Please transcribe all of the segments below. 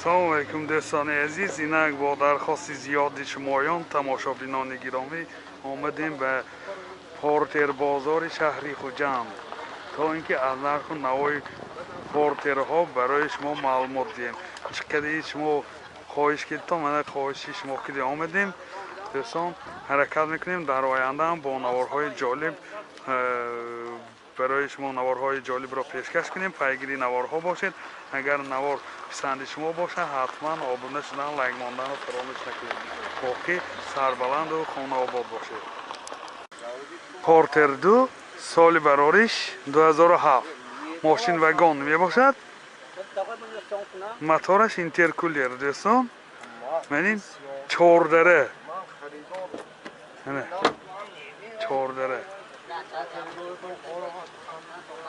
Салом алейкум, дӯстони азиз. Инак бо дархости зиёди шумоён, тамошобинони гиромӣ, омадем ба Портер бозори шаҳри Хуҷанд, то ин ки аз нарху навои портерҳо барои шумо маълумот диҳем. Чӣ қадари шумо хоҳиш кардитон, мана хоҳиши шумо киди омадем. Дӯстон, ҳаракат мекунем дар оянда ҳам бо наворҳои ҷолиб барои шумо наворҳои ҷолибро пешкаш кунем. Пайгири наворҳо бошед. Агар навор писанди шумо бошад, ҳатман обуна шудан, лайк монданро фаромӯш накунед. Боқӣ сарбаланду хонаобод бошед. Портер 2, соли барориш 2007, мошин вагон мебошад. Мотораш интеркулер, дӯстон. Манин чордара, чордара.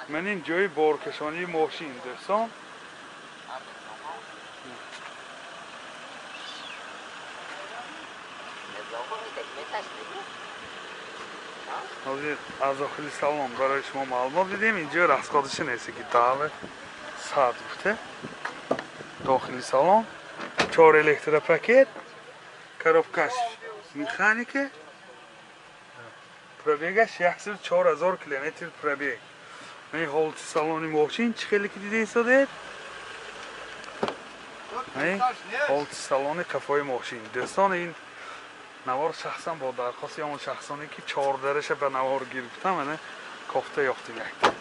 Манин ҷои боркашонии мошин, дӯстон. Ҳозир аз дохили салон барои шумо маълумот дидем. Инҷо расходиша нест, ки дава сад гуфта. Дохили салон чор электропакет, коробкаш механика, пробегаш 104 000 километр пробег. Ин ҳолати салони мошин чӣ хеле ки дида истодед. Ҳолати салони қафои мошин. Дӯстон, ин навор шахсан бо дархости он шахсоне ки чордараша ба навор гирифтам, ана кофта ёфтем якта.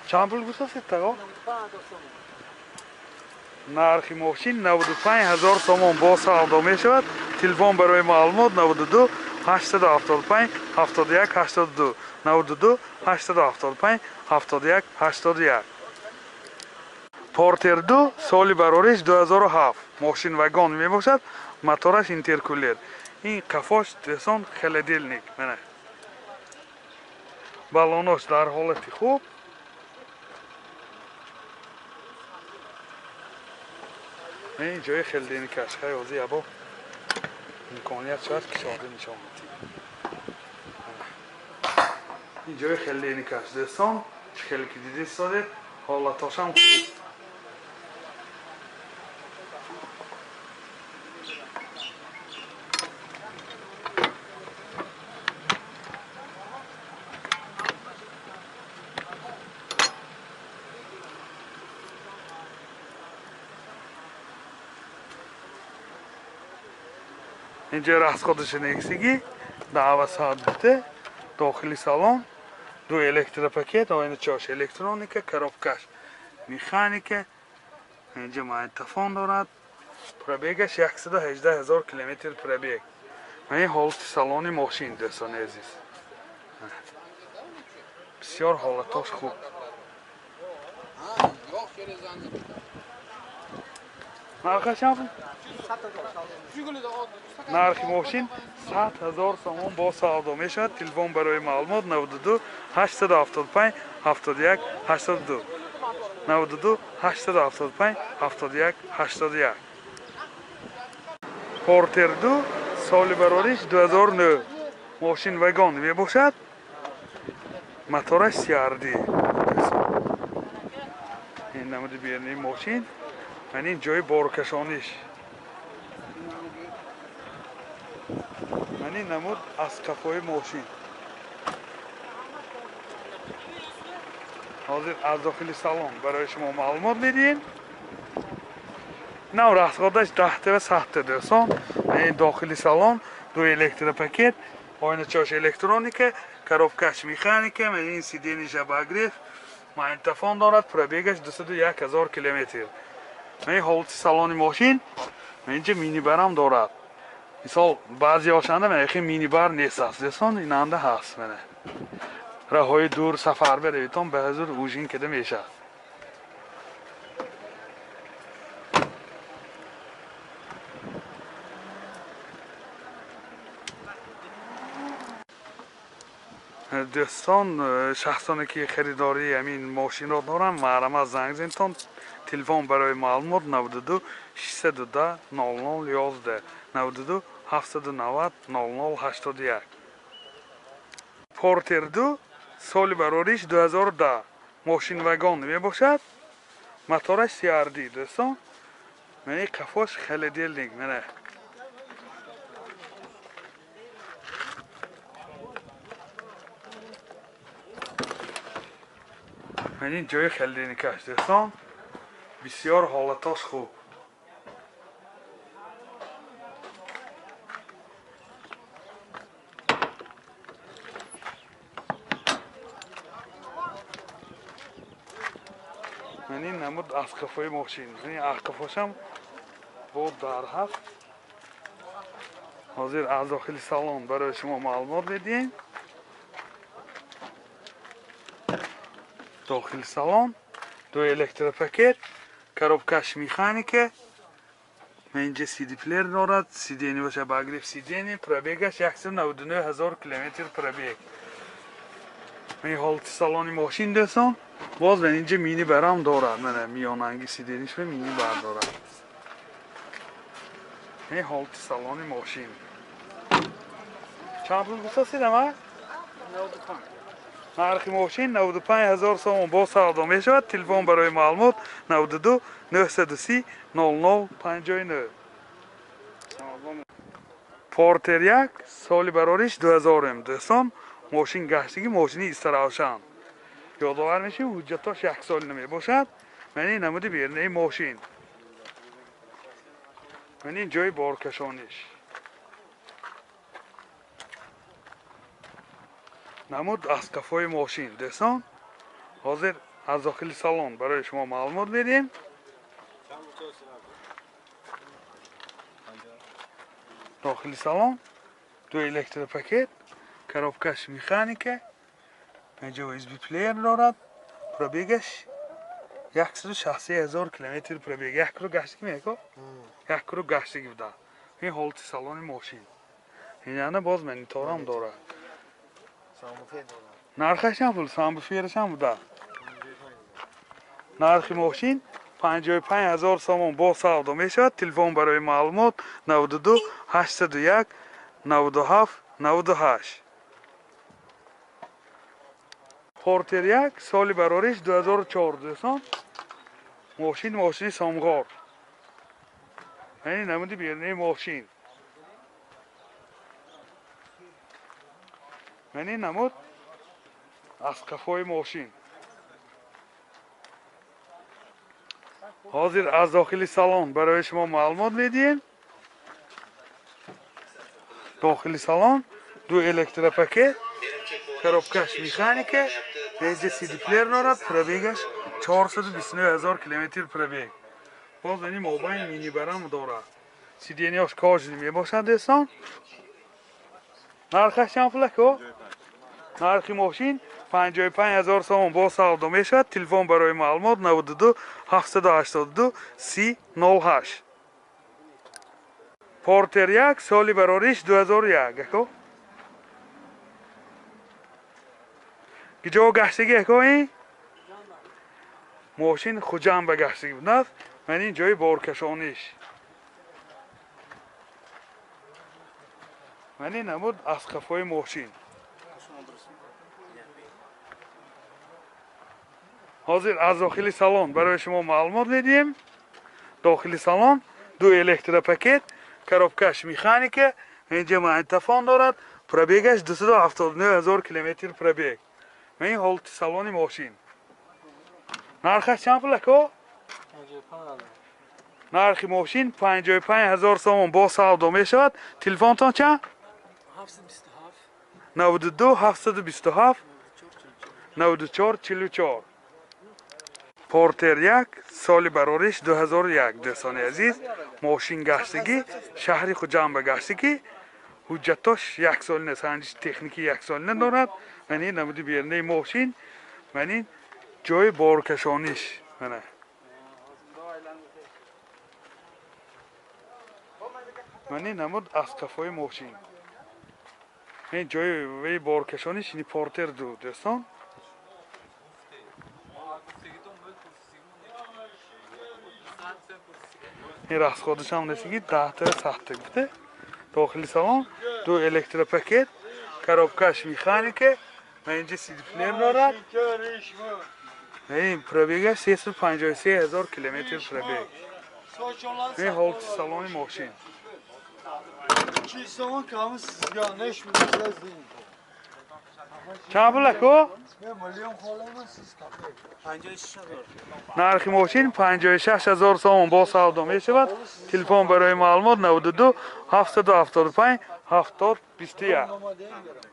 Чанд пул гуфтастед, тағо? Нархи мошин 95 ҳазор сомон, бо савдо мешавад. Телефон барои маълумот 92 875 71 82, 92 875 71 81. Портер 2, соли барориш 2007, мошин вагон мебошад, мотораш интеркулер. Ин қафош, дӯстон, холодильник. Мана балонош дар ҳолати хуб. Ин ҷои холодильникаш. Хай, ҳозир ябо имконият шояд кушода нишон медиҳем. Ин ҷои холодильникаш, дӯстон, чӣ хеле ки дида истодед, ҳолатошам хуб. Инҷо расходиша нексиги даъва саат буте. Дохили салон ду электропакет, оиначош электроника, коробкаш механика. Инҷо магнитофон дорад. Пробегаш 118 000 километр пробег. Ин ҳолати салони мошин, дӯстони азиз, бисёр ҳолатош хуб. Нархаш чанд? Нархи мошин 100 ҳазор сомон, бо савдо мешавад. Телефон барои маълумот 92 875 71 82, 92 875 71 81. Портер 2, соли барориш 2009, мошин вагон мебошад, мотораш CRD. Ин намуди бернии мошин. Ман ин ҷои боркашониш. Ман ин намуд аз қафои мошин. Ҳозир аз дохили салон барои шумо маълумот медиҳем. Нав расходаш даҳта ва садта, дӯстон. Ин дохили салон ду электропакет, оиначош электроника, коробкаш механика, ман ин сиденьяш обогрев, магнитофон дорад, пробегаш 201 ҳазор километр. Ин ҳолати салони мошин. Инҷа минибарам дорад. Мисол, баъзеҳошанда мана хи минибар нест аст, дӯстон, инанда ҳаст. Мана роҳҳои дур сафар баравитон, ба ҳузур ужин кида мешавад. Дӯстон, шахсоне ки харидории ҳамин мошинро доранд, маҳрамат занг зентон. Телефон барои маълумот 92 610 00 11, 92 790 00 81. Портер 2, соли барориш 2010. Мошин вагон мебошад. Мотораш CRD дӯстон. Мана қафош холодильник мана. Мана ҷои холодильникаш дӯстон. Бисёр ҳолатош хуб. Мана ин намуд аз қафои мошин. Ин қафошам бо дар ҳаст. Ҳозир аз дохили салон барои шумо маълумот медиҳем. Дохили салон ду электропакет, коробкаш механика, инҷа CD плеер дорад, сиденье боша обогрев сиденье, пробегаш 199 000 километр пробег. Ин ҳолати салони мошин дӯстон. Боз ман инҷа мини барам дорад. Мана миёнанги сидениш ва мини бар дорад. Ин ҳолати салони мошин. Чанд пул гуфтасид ама? 95. Нархи мошин 95 000 сомон бо савдо мешавад. Телефон барои маълумот 92 930 00 59. Портер 1 соли барориш 2000 дӯстон. Мошин гаштагӣ мошини Истаравшан. Ёдовар мешавем ҳуҷҷатош як сол намебошад. Мана ин намуди берунаи мошин. Мана ин ҷои боркашониш. Намуд аз қафои мошин дӯстон. Ҳозир аз дохили салон барои шумо маълумот медиҳем. Дохили салон ду электропакет, коробкаш механика, инҷа USB плеер дорад. Пробегаш 163 000 километр пробег. Як круг гаштагӣ меко? Як круг гаштагӣ буда. Ин ҳолати салони мошин. Ин боз мониторам дорад. Нархаш чанд пул? Самбуфераш ҳам буда. Нархи мошин 55 000 сомон бо савдо мешавад. Телефон барои маълумот 92 801 97 98. Портер 1 соли барориш 2004 дӯстон. Мошин мошини Сомғор. Ин намуди берунаи мошин. Мана ин намуд аз қафои мошин. Ҳозир аз дохили салон барои шумо маълумот медиҳем. Дохили салон ду электропакет, коробкаш механика, инҷа CD плеер дорад, пробегаш 429 000 километр пробег. Боз ин мобайн мини барам дорад. Сиденьяш кожаный мебошад дӯстон. Нархаш чанд пул ако? Нархи мошин 55 000 сомон бо савдо мешавад. Телефон барои маълумот 92 782 30 08. Портер 1 соли барориш 2001 ако. Ҷо гаштагӣ ако ин? Мошин Хуҷанд ба гаштагӣ будааст. Ман ин ҷои боркашониш. Ман ин намуд аз қафои мошин. Ҳозир аз дохили салон барои шумо маълумот медиҳем. Дохили салон ду электропакет, коробкаш механика, инҷа магнитофон дорад, пробегаш 279 000 километр пробег. Ман ин ҳолати салони мошин. Нархаш чанд пул ако? Нархи мошин 55 000 сомон бо савдо мешавад. Телефонтон чанд? 92 727 94 44. Портер 1 соли барориш 2001 дӯстони азиз. Мошин гаштагӣ шаҳри Хуҷанд ба гаштагӣ. Ҳуҷҷатош як солина, санҷиши техникӣ як солина дорад. Ман ин намуди берунаи мошин. Ман ин ҷои боркашониш. Мана ман ин намуд аз қафои мошин. Ин ҷои боркашониш ини Портер 2 дӯстон. Ин расходашам несиги 10 та сахта гуфта. Дохили салон ду электропакет, коробкаш механика, ман инҷа CD плеер дорад. Ин пробег аш 353 ҳазор километр пробег. Ин ҳолати салони мошин. Чанд пул, ако? Нархи мошин 56 ҳазор сомон, бо савдо мешавад. Телефон барои маълумот 92 775 70 21.